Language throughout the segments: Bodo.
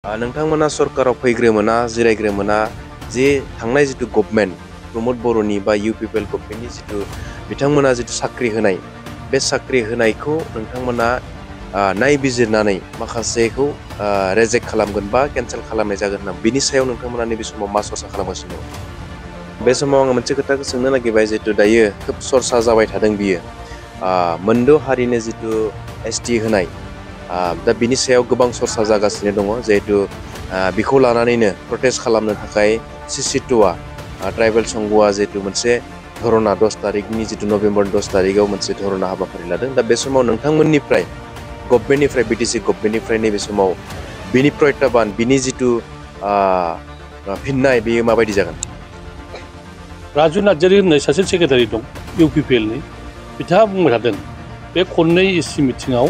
नोंथांमोना सरकाराव फैग्रोमोना जिरायग्रोमोना जे थांनाय जितु गभर्नमेन्ट प्रमोद बर'नि बा इउपिपिएल गभर्नमेन्टनि जितु बिथांमोना जितु साख्रि होनाय बे साख्रि होनायखौ नोंथांमोना नायबिजिरनानै माखासेखौ रेजेक्ट खालामगोन बा केन्सेल खालामनाय जागोन ना बिनि सायाव नोंथांमोना नैबे समाव मा सरसा खालामगासिनो दं बे समाव आं मोनसे खोथाखौ सोंनो नागिरबाय जितु दायो खोब सरसा जाबाय थादों बियो मोनद' हारिनो जितु एसटि होनाय दा बिनि सायाव गोबां सरसा जागासिनो दङ जिहेतु बिखौ लानानैनो प्रटेस्ट खालामनो थाखाय सिसिटुआ ट्राइबेल संघआ जितु मोनसे धरना 10 तारिखनि जितु नभेम्बर 10 तारिखआव मोनसे धरना हाबाफारि लादों दा बे समाव नोंथांमोननिफ्राय गभर्नमेन्टनिफ्राय बिटिसि गभर्नमेन्टनिफ्राय नैबे समाव बिनि प्रत्याबान बिनि जितु फिननाय बेयो माबायदि जागोन राजु नार्जारी होननाय सासे सेक्रेटारि दं इउपिपिएलनि बिथाङा बुंबाय थादों बे खननै इसि मिटिङाव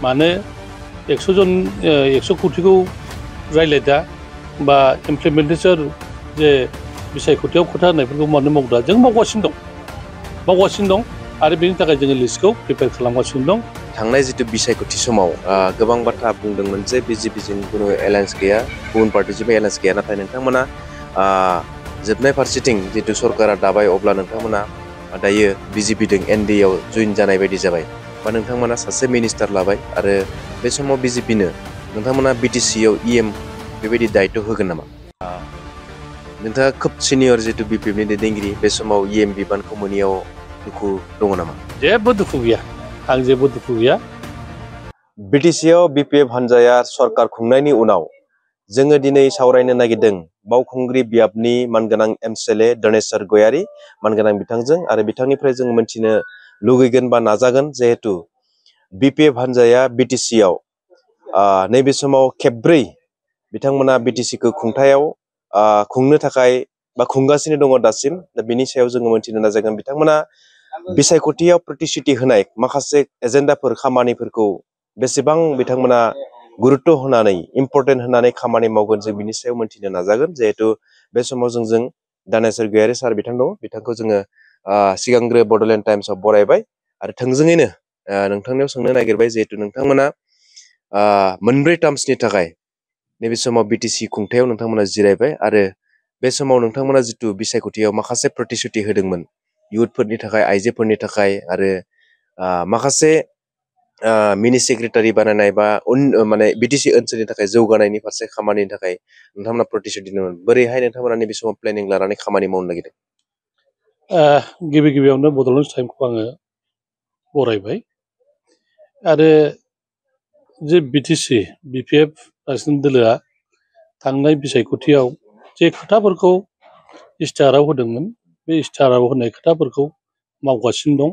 मानो 100 कौटिखौ रायलायदा बा इमप्लिमेन्टेसन जे बिसायख'थियाव खोथा होनायफोरखौ मानो मावदा जों मावगासिनो दं आरो बेनि थाखाय जोङो लिस्टखौ प्रिपेयार खालामगासिनो दं थांनाय जितु बिसायख'थि समाव गोबां बाथ्रा बुंदोंमोन जे बिजेपिजों कुनु एलायन्स गैया गुबुन पार्टिजोंबो एलायन्स गैया नाथाय नोंथांमोना जोबनाय फारसेथिं जितु सरकारा दाबाय अब्ला नोंथांमोना दायो बिजेपिजों एनडिएआव जइन जानाय बायदि जाबाय बा नोंथांमोना सासे मिनिस्टार लाबाय आरो बे समाव बिजेपिनो नोंथांमोना बिटिसिआव इएम बेबायदि दायित्व होगोन नामा नोंथाङा खोब सिनियर जितु बिपिएफनि दैदेनगिरि बे समाव इएम बिबानखौ मोनैयाव दुखु दङ नामा जेबो दुखु गैया आं जेबो दुखु गैया बिटिसिआव बिपिएफ हान्जाया सरकार खुंनायनि उनाव जोङो दिनै सावरायनो नागिरदों बावखुंग्रि बियाबनि मानगोनां एमसिएलए धनेस्वर गयारी मानगोनां बिथांजों आरो बिथांनिफ्राय जों मोनथिनो लुगैगोन बा नाजागोन जिहेतु बिपिएफ हान्जाया बिटिसिआव नैबे समाव खेबब्रै बिथांमोना बिटिसिखौ खुंथायाव खुंनो थाखाय बा खुंगासिनो दङ दासिम दा बिनि सायाव जोङो मोनथिनो नाजागोन बिथांमोना बिसायख'थियाव प्रतिश्रुति होनाय माखासे एजेन्डाफोर खामानिफोरखौ बेसेबां बिथांमोना गुरुत्व होनानै इम्पर्टेन्ट होनानै खामानि मावगोन जों बिनि सायाव मोनथिनो नाजागोन जिहेतु बे समाव जों धनेस्वर गयारी सार बिथां दङ बिथांखौ जोङो सिगांग्रो बड'लेण्ड टाइम्सआव बरायबाय आरो थोंजोङैनो नोंथांनियाव सोंनो नागिरबाय जिहेतु नोंथांमोना मोनब्रै टार्म्सनि थाखाय नैबे समाव बिटिसि खुंथायाव नोंथांमोना जिरायबाय आरो बे समाव नोंथांमोना जितु बिसायख'थियाव माखासे प्रतिश्रुति होदोंमोन इयुथफोरनि थाखाय आइजोफोरनि थाखाय आरो माखासे मिनि सेक्रेटारि बानायनाय बा माने बिटिसि ओनसोलनि थाखाय जौगानायनि फारसे खामानिनि थाखाय नोंथांमोना प्रतिश्रुति दंमोन बोरैहाय नोंथांमोना नैबे समाव प्लेनिं लानानै खामानि मावनो नागिरदों गिबियावनो बड'लेण्ड टाइम्सखौ आङो बरायबाय आरो जे बिटिसि बिपिएफ राजनितिक दोलोआ थांनाय बिसायख'थियाव जे खोथाफोरखौ इस्ताहाराव होदोंमोन बे इस्ताहाराव होनाय खोथाफोरखौ मावगासिनो दं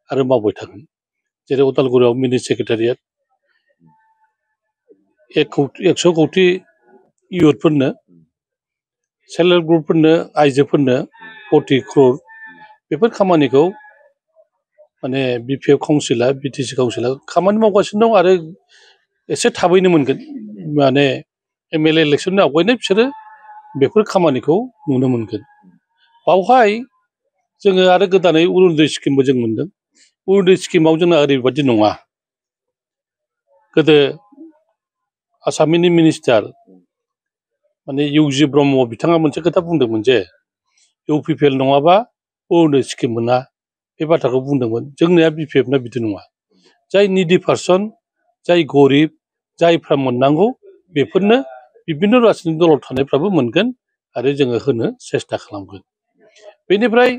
आरो मावबाय थागोन जेरै उदालगुरियाव मिनि सेक्रेटारियेट 100 कौटि इयुथफोरनो सेल्फ हेल्प ग्रुपफोरनो आइजोफोरनो 40 क्रर बेफोर खामानिखौ माने बिपिएफ काउन्सिला बिटिसि काउन्सिला खामानि मावगासिनो दं आरो एसे थाबैनो मोनगोन माने एमएलए इलेक्सननि आवगायनो बिसोरो बेफोर खामानिखौ नुनो मोनगोन बावहाय जोङो आरो गोदानै अरुनदय स्किमबो जों मोनदों अरुनदय स्किमाव जोंना ओरैबायदि नङा गोदो आसामनि मिनिस्टार माने इउजि ब्रह्म बिथाङा मोनसे खोथा बुंदोंमोन जे इउपिपिएल नङाबा अरुनदय स्किम मोना बे बाथ्राखौ बुंदोंमोन जोंनिया बिपिएफना बिदि नङा जाय निडि पार्सन जाय गरिब जायफ्रा मोननांगौ बेफोरनो बिभिन्न राजनितिक दलाव थानायफ्राबो मोनगोन आरो जोङो होनो सेस्था खालामगोन बेनिफ्राय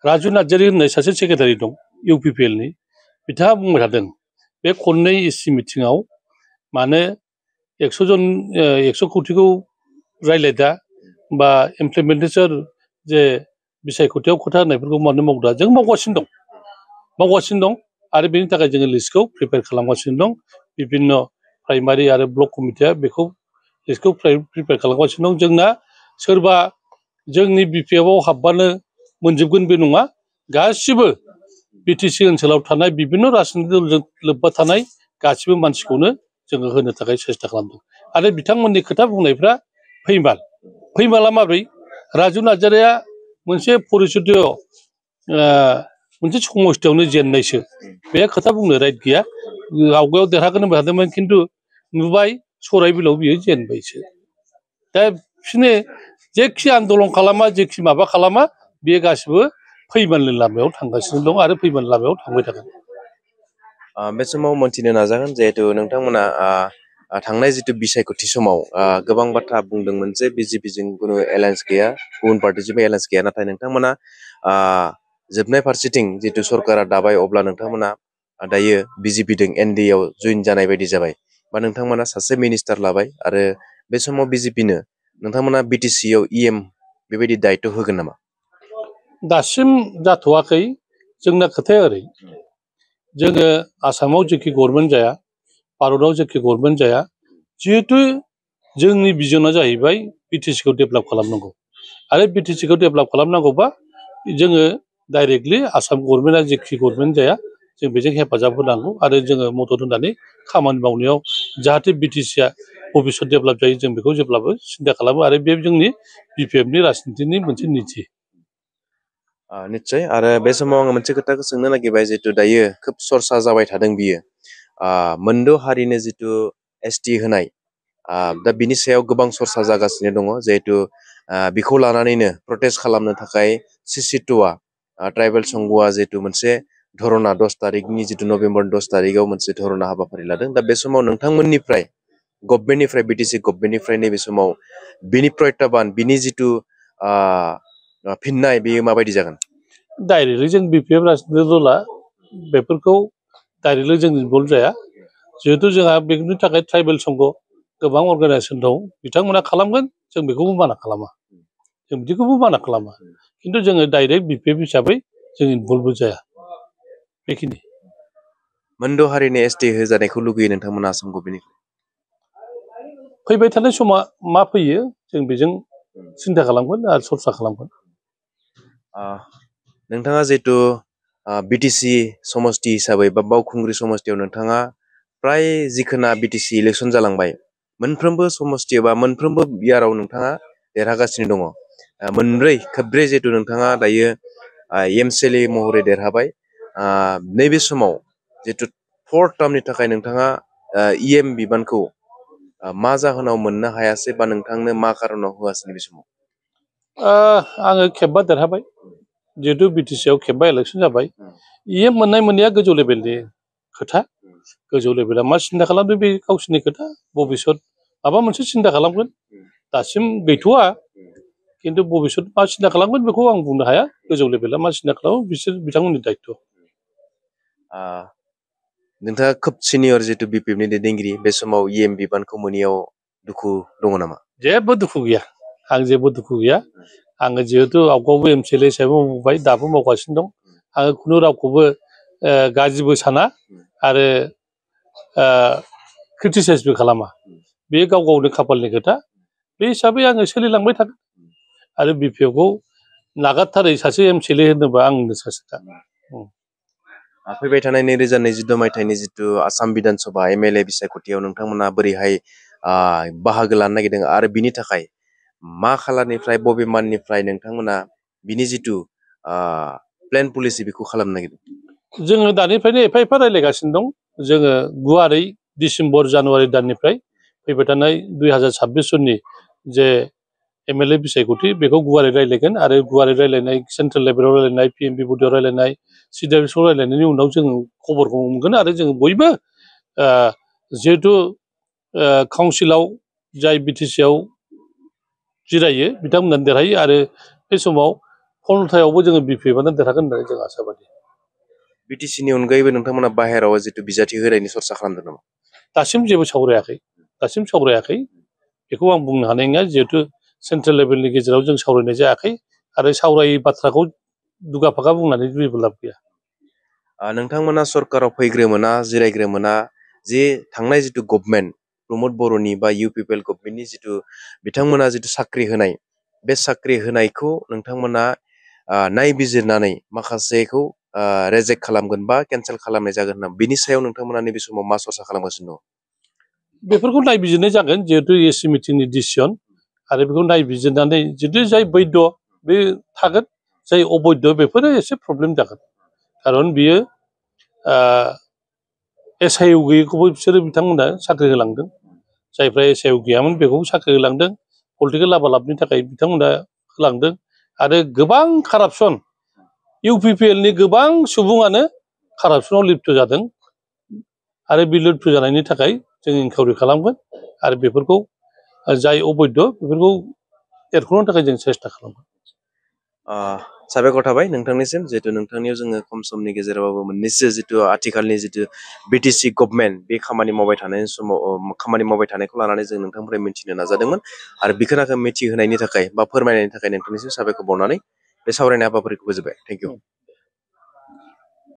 राजु नार्जारी होननाय सासे सेक्रेटारि दं इउपिपिएलनि बिथाङा बुंबाय थादों बे खननै इसि मिटिङाव मानो 100 कौटिखौ रायलायदा बा इमप्लिमेन्टेसन जे बिसायख'थियाव खोथा होनायफोरखौ मानो मावदा जों मावगासिनो दं आरो बेनि थाखाय जोङो लिस्टखौ प्रिपेयार खालामगासिनो दं बिभिन्न प्राइमारि आरो ब्लक कमिटिया बेखौ लिस्टखौ प्रिपेयार खालामगासिनो दं जोंना सोरबा जोंनि बिपिएफआव हाबबानो मोनजोबगोन बे नङा गासिबो बिटिसि ओनसोलाव थानाय बिभिन्न राजनितिक दलजों लोब्बा थानाय गासिबो मानसिखौनो जोङो होनो थाखाय सेस्था खालामदों आरो बिथांमोननि खोथा बुंनायफ्रा फैमाला माब्रै राजु नार्जारीया मोनसे परिस्थितियाव मोनसे समस्थियावनो जेननायसो बे खोथा बुंनो राइट गैया आवगायाव देरहागोन होनबाय थादोंमोन खिन्थु नुबाय सराइबिलाव बियो जेनबायसो दा बिसोरनो जेखि आन्दलन खालामा जेखि माबा खालामा बेयो गासिबो फैमालनि लामायाव थांगासिनो दं आरो फैमालनि लामायाव थांबाय थागोन बे समाव मोनथिनो नाजागोन जिहेतु नोंथांमोना थांनाय जितु बिसायख'थि समाव गोबां बाथ्रा बुंदोंमोन जे बिजेपिजों खुनु एलायन्स गैया गुबुन पार्टिजोंबो एलायन्स गैया नाथाय नोंथांमोना जोबनाय फारसेथिं जितु सरकारा दाबाय अब्ला नोंथांमोना दायो बिजेपिजों एनडिए आव जइन जानाय बायदि जाबाय बा नोंथांमोना सासे मिनिस्टार लाबाय आरो बे समाव बिजेपिनो नोंथांमोना बिटिसि आव इएम बेबायदि दायित्व होगोन नामा? दासिम जाथ'वाखै जोंना खोथाया ओरै जोङो आसामाव जेखि गभर्नमेन्ट जाया भारताव जेखि गभर्नमेन्ट जाया जिहेतु जोंनि बिजना जाहैबाय बिटिसिखौ डेभेलप खालामनांगौ आरो बिटिसिखौ डेभेलप खालामनांगौबा जोङो डाइरेक्टलि आसाम गभर्नमेन्टआ जेखि गभर्नमेन्ट जाया जों बेजों हेफाजाब होनांगौ आरो जोङो मदद होनानै खामानि मावनायाव जाहाथे बिटिसिआ भबिष्यत डेभेलप जायो जों बेखौ जेब्लाबो सिन्था खालामो आरो बे जोंनि बिपिएफनि राजनितिनि मोनसे निति निश्चय आरो बे समाव आङो मोनसे खोथाखौ सोंनो नागिरबाय जितु दायो खोब सरसा जाबाय थादों बियो मोनद' हारिनो जितु एसटि होनाय दा बिनि सायाव गोबां सरसा जागासिनो दङ जिहेतु बिखौ लानानैनो प्रटेस्ट खालामनो थाखाय सिसिटुआ ट्राइबेल संघआ जितु मोनसे धरना 10 तारिखनि जितु नभेम्बर 10 तारिखआव मोनसे धरना हाबाफारि लादों दा बे समाव नोंथांमोननिफ्राय गभर्नमेन्टनिफ्राय बिटिसि गभर्नमेन्टनिफ्राय नैबे समाव बिनि प्रत्याबान बिनि जितु फिननाय बेयो माबायदि जागोन? डाइरेक्टलि जों बिपिएफ राजनिति दला बेफोरखौ डाइरेक्टलि जों इनभल्भ जाया जिहेतु जोंहा बेनि थाखाय ट्राइबेल संघ गोबां अर्गानाइजेसन दं बिथांमोना खालामगोन जों बेखौबो माना खालामा जों बिदिखौबो माना खालामा खिन्थु जोङो डाइरेक्ट बिपिएफ हिसाबै जों इनभल्भबो जाया बेखिनि मोनद' हारिनि एसटि होजानायखौ लुगैयो नोंथांमोना आसाम गभर्नमेन्टनिफ्राय फैबाय थानाय समा मा फैयो जों बेजों सिन्था खालामगोन आरो सरसा खालामगोन नोंथाङा जिहेतु बिटिसि समस्ति हिसाबै बा बावखुंग्रि समस्तियाव नोंथाङा प्राय जिखोना बिटिसि इलेक्सन जालांबाय मोनफ्रोमबो समस्ति बा मोनफ्रोमबो बियाराव नोंथाङा देरहागासिनो दङ खेबब्रै जिहेतु नोंथाङा दायो एमसिएलए महरै देरहाबाय नैबे समाव जितु 4th टार्मनि थाखाय नोंथाङा इएम बिबानखौ मा जाहोनाव मोननो हायासै बा नोंथांनो मा खारनाव होआसै नैबे समाव आङो खेबबा देरहाबाय जिहेतु बिटिसिआव खेबबा इलेक्सन जाबाय इएम मोननाय मोननाया गोजौ लेभेलनि खोथा गोजौ लेभेला मा सिन्था खालामदों बे गावसोरनि खोथा भबिष्यत माबा मोनसे सिन्था खालामगोन दासिम गैथ'वा खिन्थु भबिष्यत मा सिन्था खालामगोन बेखौ आं बुंनो हाया गोजौ लेभेला मा सिन्था खालामो बिसोर बिथांमोननि दायित्व नोंथाङा खोब सिनियर जितु बिपिएफनि दैदेनगिरि बे समाव इएम बिबानखौ मोनैयाव दुखु दङ नामा? जेबो दुखु गैया आं जेबो दुखु गैया आङो जिहेतु आवगायावबो एमसिएलए हिसाबै मावबाय दाबो मावगासिनो दं आङो खुनु रावखौबो गाज्रिबो साना आरो क्रिटिसाइसबो खालामा बे गाव गावनि खाफालनि खोथा बे हिसाबै आङो सोलिलांबाय थागोन आरो बिपिएफखौ नागारथारै सासे एमसिएलए होनोबा आंनो सासेखा फैबाय थानाय 2022 मायथाइनि जितु आसाम बिधान सभा एमएलए बिसायख'थियाव नोंथांमोना बोरैहाय बाहागो लानो नागिरदों आरो बिनि थाखाय मा खालारनिफ्राय बबे माननिफ्राय नोंथांमोना बिनि जितु प्लेन पलिसि बेखौ खालामनो नागिरदों? जोङो दानिफ्रायनो एफा एफा रायज्लायगासिनो दं जोङो गुवारै डिसेम्बर जानुवारि दाननिफ्राय फैबाय थानाय 2026 सननि जे एमएलए बिसायख'थि बेखौ गुवारै रायज्लायगोन आरो गुवारै रायज्लायनाय सेन्ट्रेल लेभेलाव रायज्लायनाय पिएमपि बडियाव रायज्लायनाय सिडिएसआव रायज्लायनायनि उनाव जों खबरखौ मोनगोन आरो जों बयबो जिहेतु काउन्सिलाव जाय बिटिसिआव जिरायो बिथांमोनानो देरहायो आरो बे समाव खन्थायावबो जोङो बिपिएफआनो देरहागोन होननानै जों आसाबादि बिटिसिनि अनगायैबो नोंथांमोना बाहेराव जितु बिजाथि होनायनि सरसा खालामदों नामा? दासिम जेबो सावरायाखै बेखौ आं बुंनो हानाय नङा जिहेतु सेन्ट्रेल लेभेलनि गेजेराव जों सावरायनाय जायाखै आरो सावरायै बाथ्राखौ दुगा फागा बुंनानै जेबो लाब गैया नोंथांमोना सरकाराव फैग्रोमोना जिरायग्रोमोना जे थांनाय जितु गभर्नमेन्ट प्रमद बर'नि बा इउपिपिएल गभर्नमेन्टनि जितु बिथांमोना जितु साख्रि होनाय बे साख्रि होनायखौ नोंथांमोना नायबिजिरनानै माखासेखौ रेजेक्ट खालामगोन बा केन्सेल खालामनाय जागोन होनना बिनि सायाव नोंथांमोना नैबे समाव मा सरसा खालामगासिनो दं? बेफोरखौ नायबिजिरनाय जागोन जिहेतु एसि मिटिंनि डिसिसन आरो बेखौ नायबिजिरनानै जुदि जाय बैध बे थागोन जाय अबैध बेफोरो एसे प्रब्लेम जागोन खारन बियो एसआइउ गैयैखौबो बिसोरो बिथांमोना साख्रि होलांदों जायफ्रा एसआइआव गैयामोन बेखौबो साख्रि होलांदों पलिटिकेल लाबालाबनि थाखाय बिथांमोना होलांदों आरो गोबां कारापसन इउपिपिएलनि गोबां सुबुङानो कारापसनाव लिप्त जादों आरो बे लिप्त जानायनि थाखाय जों इनकुवारि खालामगोन आरो बेफोरखौ जाय अबैध बेफोरखौ एरख'नो थाखाय जों सेस्था खालामगोन। साबायखर थाबाय नोंथांनिसिम जिहेतु नोंथांनियाव जोङो खम समनि गेजेरावबाबो मोननैसो जितु आथिखालनि जितु बिटिसि गभर्नमेन्ट बे खामानि मावबाय थानायनि समाव खामानि मावबाय थानायखौ लानानै जों नोंथांनिफ्राय मिथिनो नाजादोंमोन आरो बेखिनिखौ मिथिहोनायनि थाखाय बा फोरमायनायनि थाखाय नोंथांनिसिम साबायखर बावनानै बे सावरायनाय हाबाफारिखौ फोजोबबाय। Thank you.